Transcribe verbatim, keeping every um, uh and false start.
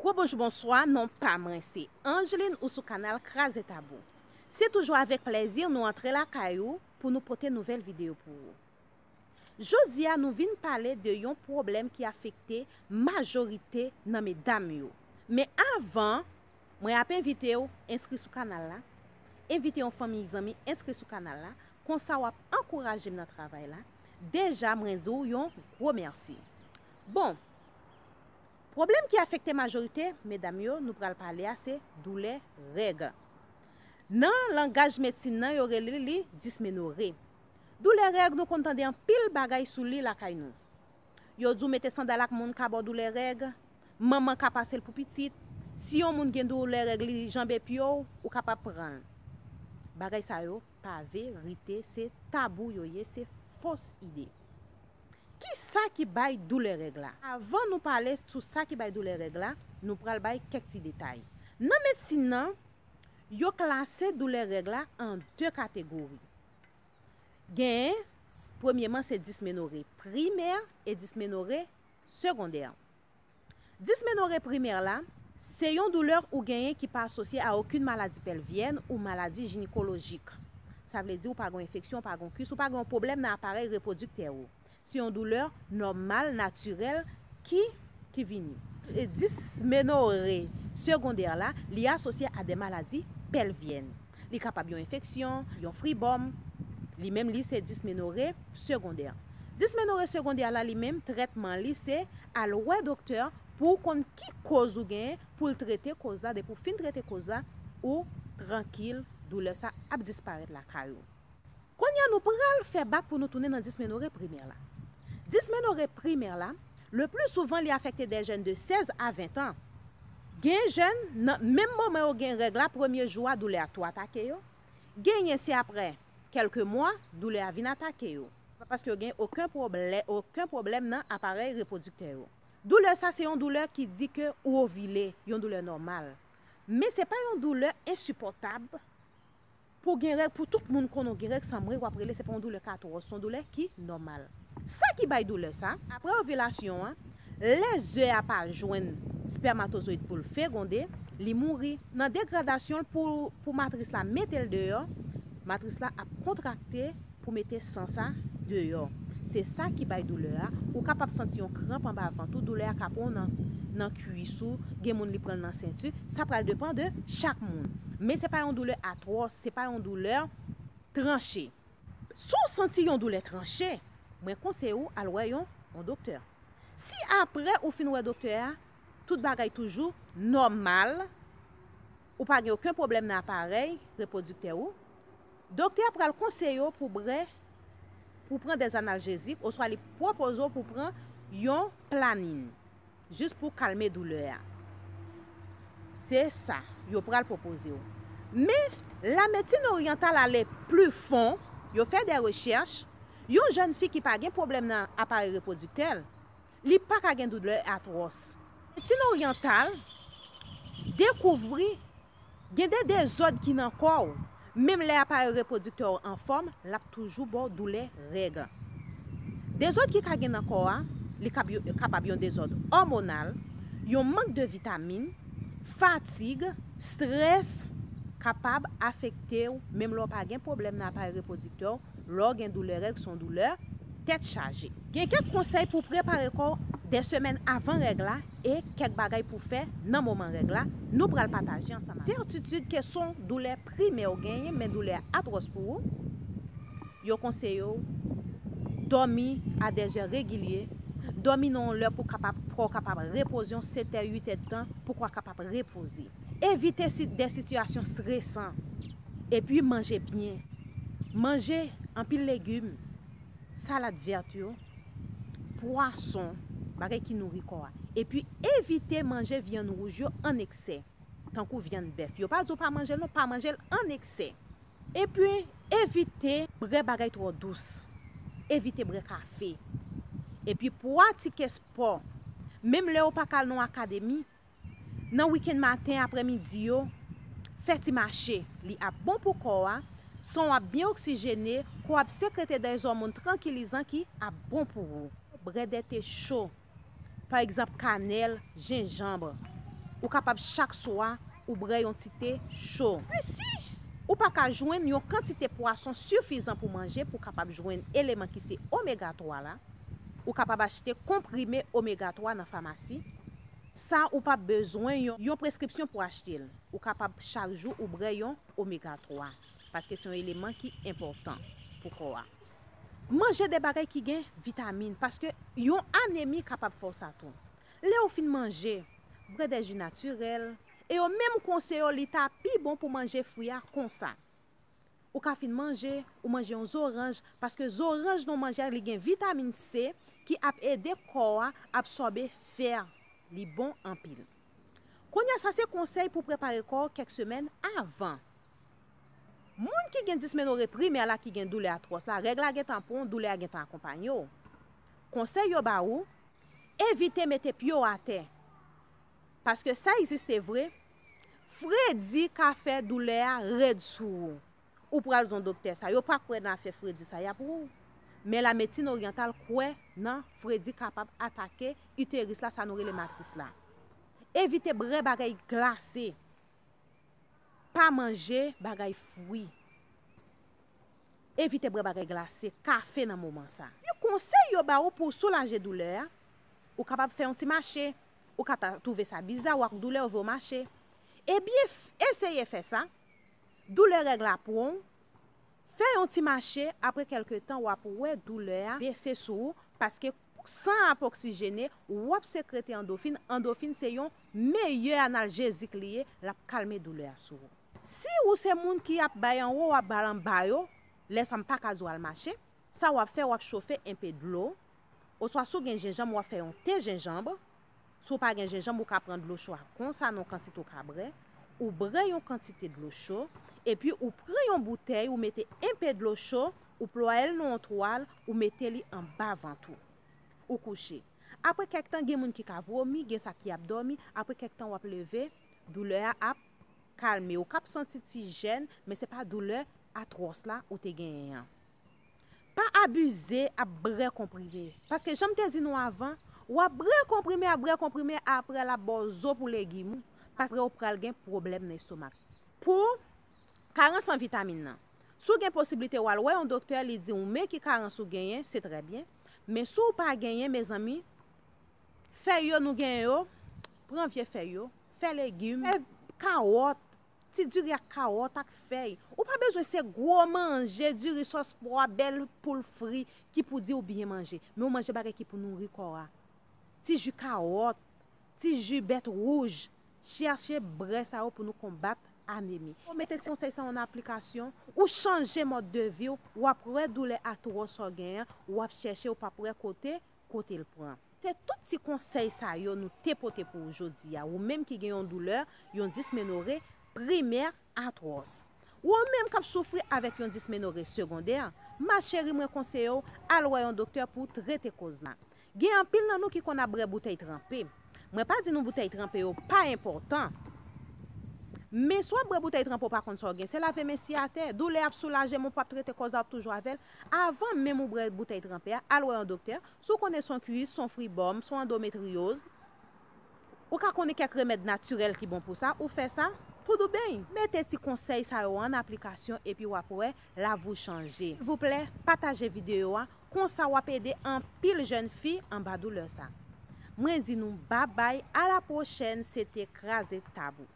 Gwo bonjou, bonswa, non pa mwen se Angeline ou sou kanal Kraze Tabou. Se toujou avèk plèzi nou antre lakay ou pou nou pote nouvèl videyo pou ou. Jodi a nou vin pale de yon pwoblèm ki afekte majorite nan medam yo. Men avan, mwen ap envite w enskri sou kanal la, envite yon fanmi zanmi enskri sou kanal la, konsa w ap ankouraje m nan travay la. Deja mwen di w yon gwo mèsi. Bon, pwoblèm ki afekte majorite medam yo nou pral pale a se doulè règ. Nan langaj medsin nan yo rele li dismenore. Doulè règ nou konn tande anpil bagay sou li lakay nou. Yo di w mete sandal ak moun ka ba w doulè règ, manman ka pase l pou pitit, si yon moun gen doulè règ li janbe pye w, ou kapab pran l. Bagay sa yo pa verite, se tabou yo ye, se fos ide. Ki sa ki bay doulè règ la? Avan nou pale sou sa ki bay doulè règ la, nou pral bay kèk ti detay. Nan medsin nan, yo klase doulè règ la an de kategori. Genyen, premyeman se dismenore primè e dismenore segondè. Dismenore primè la, se yon doulè ou genyen ki pa asosye a okenn maladi pèlvyèn ou maladi jinekolojik. Sa vle di ou pa gen enfeksyon, ou pa gen kis, ou pa gen pwoblèm nan aparèy repwodiktè ou. Se yon doulè nòmal, natirèl ki, ki vini. E dismenore segondè la, li asosye a de maladi pèlvyèn. Li kapab yon enfeksyon, yon fribòm. Li menm li se dismenore segondè. Dismenore segondè la li menm, trètman li se al wè doktè pou w konn ki koz ou genyen, pou l trete koz la. Depi w fin trete koz la, ou trankil, doulè sa ap disparèt lakay ou. Kounye a nou pral fè bak pou nou tounen nan dismenore primè la. Dismenore primè la, le pli souvan li afekte de jèn de sèz a ven an. Gen jèn, nan menm moman yo gen règ la, premye jou a doulè a tou atake yo. Genyen se aprè kèlke mwa, doulè a vin atake yo. Pa paske yo gen okenn pwoblè-, okenn pwoblèm nan aparèy repwodiktè yo. Doulè sa se yon doulè ki di ke ou ovile, yon doulè nòmal. Men se pa yon doulè ensipòtab pou gen règ, pou tout moun konnen w gen règ san mwe, w ap rele, se pa yon doulè k atwòs, se yon doulè ki nòmal. Sa ki bay doulè sa, aprè ovilasyon an, lè ze a pa jwenn spèmatozoyid pou l fegonde, li mouri. Nan degradasyon l pou, pou matris la mete l deyò, matris la ap kontrakte pou mete san sa deyò. Se sa ki bay doulè a. Ou kapab santi yon kranp anba vant ou, doulè a ka pran w nan, nan kwis ou, gen moun li pran l nan senti. Sa pral depann de chak moun. Men se pa yon doulè atwòs, se pa yon doulè tranche. Si w santi yon doulè tranche, mwen konseye w al wè yon, yon doktè. Si aprè ou fin wè doktè a, tout bagay toujou nòmal, ou pa gen okenn pwoblèm nan aparèy repwodiktè ou, doktè a pral konseye w pou brè, pou pran dèzanaljezik, oswa li pwopoze w pou pran yon planin, jis pou kalme doulè a. Se sa yo pral pwopoze w. Men, lamedsin oryantal ale pli fon, yo fè de rechèch, yon jèn fi ki pa gen pwoblèm nan aparèy repwodiktè l, li pa ka gen doulè atwòs. Medsin oryantal dekouvri gen de dezòd ki nan kò w. Menm lè aparèy repwodiktè w anfòm, l ap toujou ba w doulè règ. Dezòd ki ka gen nan kò a, li kab-, kapab yon dezòd òmonal, yon mank de vitamin, fatig, estrès kapab afekte w, menm lè w pa gen pwoblèm nan aparèy repwodiktè w, lè w gen doulè règ, se yon doulè tèt chaje. Gen kèk konsèy pou prepare kò w de semèn avan règ la e kèk bagay pou fè nan moman règ la, nou pral pataje ansanm avè w. Sètitid ke se yon doulè primè w genyen, men doulè a atwòs pou ou, yo konseye w dòmi a dèzè regilye, dòmi nan yon lè pou kapab, kò w kapab repoze yon sèt è, uit èdtan, pou kò a kapab repoze. Evite si-, de sitiyasyon stresan. Epi manje byen. Manje anpil legim, salad vèt yo, pwason, bagay ki nouri kò a. Epi evite manje vyann wouj yo an eksè, tankou vyann bèf. Yo pa di w pa manje l non, pa manje l an eksè. Epi evite brè bagay twò dous. Evite brè kafe. Epi pratike espò. Menm lè w pa ka al nan yon akademi, nan wikenn maten, aprèmidi yo, fè ti mache. Li ap bon pou kò a, san w ap byen oksijene, kò w ap sekrete dèzòmòn trankilizan ki ap bon pou ou. Brè de te cho, pa egzanp, kanèl, jenjanm. Ou kapab chak swa ou bwè yon ti te cho. Men si ou pa ka jwenn yon kantite pwason sifizan pou manje pou w kapab jwenn eleman ki se omega twa la, ou kapab achte konprime omega twa nan famasi. Sa ou p ap bezwen yon, yon preskripsyon pou achte l. Ou kapab chak jou ou bwè yon omega twa, paske se yon eleman ki enpòtan pou kò a. Manje de bagay ki gen vitamin, paske yon anemi kapab fè w sa tou. Lè w fin manje, bwè de ji natirèl, e yo menm konseye w li ta pi bon pou manje fwi a konsa. Ou ka fin manje, ou manje yon zoranj, paske zoranj nan w manje a, li gen vitamin C ki ap ede kò a absòbe fè. Li bon anpil. Kounye a, sa se konsèy pou prepare kò w kèk semèn avan. Moun ki gen dismenore primè la, ki gen doulè atwòs la, règ la gentan pran w, doulè a gentan akonpanye w. Konsèy yo ba ou, evite mete pye w atè. Paske sa egziste vre, fredi ka fè doulè a rèd sou ou. Ou pral jwenn doktè sa, yo pa kwè nan afè fredi sa, y ap wou. Men lamedsin oryantal kwè nan fredi kapab atake iteris la, sa nou rele matris la. Evite bwè bagay glase. Pa manje bagay fri. Evite bwè bagay glase, kafe nan moman sa. Yon konsèy yo ba ou pou w soulaje doulè a, ou kapab fè yon ti mache. Ou ka ta twouve sa biza, w ak doulè, w vle w mache. Ebyen, f- eseye fè sa. Doulè règ la pran w, fè yon ti mache, apre kèlke tan, w ap wè doulè a bese sou ou, paske san an ap oksijene, w ap sekrete andofin. Andofin se yon meyè analjezik li ye, l ap kalme doulè a sou ou. Si ou se moun ki ap bay anwo, w ap bay anba yo, lè sa m pa ka di w al mache, sa w ap fè, w ap chofe enpe dlo, oswa si w gen jenjanm, w ap fè yon te jenjanm. Si w pa gen jenjanm, ou ka pran dlo cho a konsa nan yon kantite w ka bwè, ou bwè yon kantite dlo cho, epi ou pran yon boutèy, ou mete enpe dlo cho, ou plwaye l nan yon twal, ou mete li anba vant ou. Ou kouche. Apre kèk tan, gen moun ki ka vomi, gen sa ki ap dòmi, apre kèk tan, w ap leve, doulè a ap kalme. Ou k ap santi ti jèn, men se pa doulè atwòs la ou te genyen an. Pa abize ap bwè konprime. Paske jan m te di nou avan, w ap bwè konprime, ap bwè konprime, apre l ap ba w zo pou legim ou, paske ou pral gen pwoblèm nan estomak. Pou karans an vitamin nan. Si w gen posiblite w al wè yon doktè, li di w men ki karans ou genyen, se trè byen. Men si w pa genyen, mezanmi, fèy yo nou genyen yo, pran vye fèy yo, fè legim, fè kawòt, ti diri ak kawòt ak fèy. Ou pa bezwen se gwo manje, diri sòs pwa, bèl poul fri ki pou di w byen manje. Men w manje bagay ki pou nouri kò a. Ti ji kawòt, ti ji bèt wouj. Chèche bwè sa yo pou nou konbat anemi. Ou mete ti konsèy sa yo an aplikasyon, ou chanje mòd de vi w, w ap wè doulè atwòs sa w genyen an, w ap chèche, ou p ap wè kote, kote l pran. Se tout ti konsèy sa yo nou te pote pou ou jodi a, ou menm ki gen yon doulè, yon dismenore primè atwòs. Ou menm k ap soufri avèk yon dismenore segondè, ma cheri, mwen konseye w al wè yon doktè pou w trete koz la. Gen anpil nan nou ki konn ap bwè boutèy tranpe. Mwen pa di nou boutèy tranpe yo pa enpòtan. Men si w ap bwè boutèy tranpe, w pa konn sa w gen, se lave men si atè. Doulè ap soulaje, men w p ap trete kòz la, w ap toujou avè l. Avan menm ou bwè boutèy tranpe a, al wè yon doktè. Si w konnen se yon kiyis, se yon fribòm, se yon andometriyoz, ou ka konnen kèk remèd natirèl ki bon pou sa, ou fè sa, toudoubèy. Mete ti konsèy sa yo an aplikasyon epi w ap wè lavi w chanje. Silvouplè, pataje videyo a, konsa w ap ede anpil jèn fi anba doulè sa. Mwen di nou babay, a la pwochèn, se te Kraze Tab ou.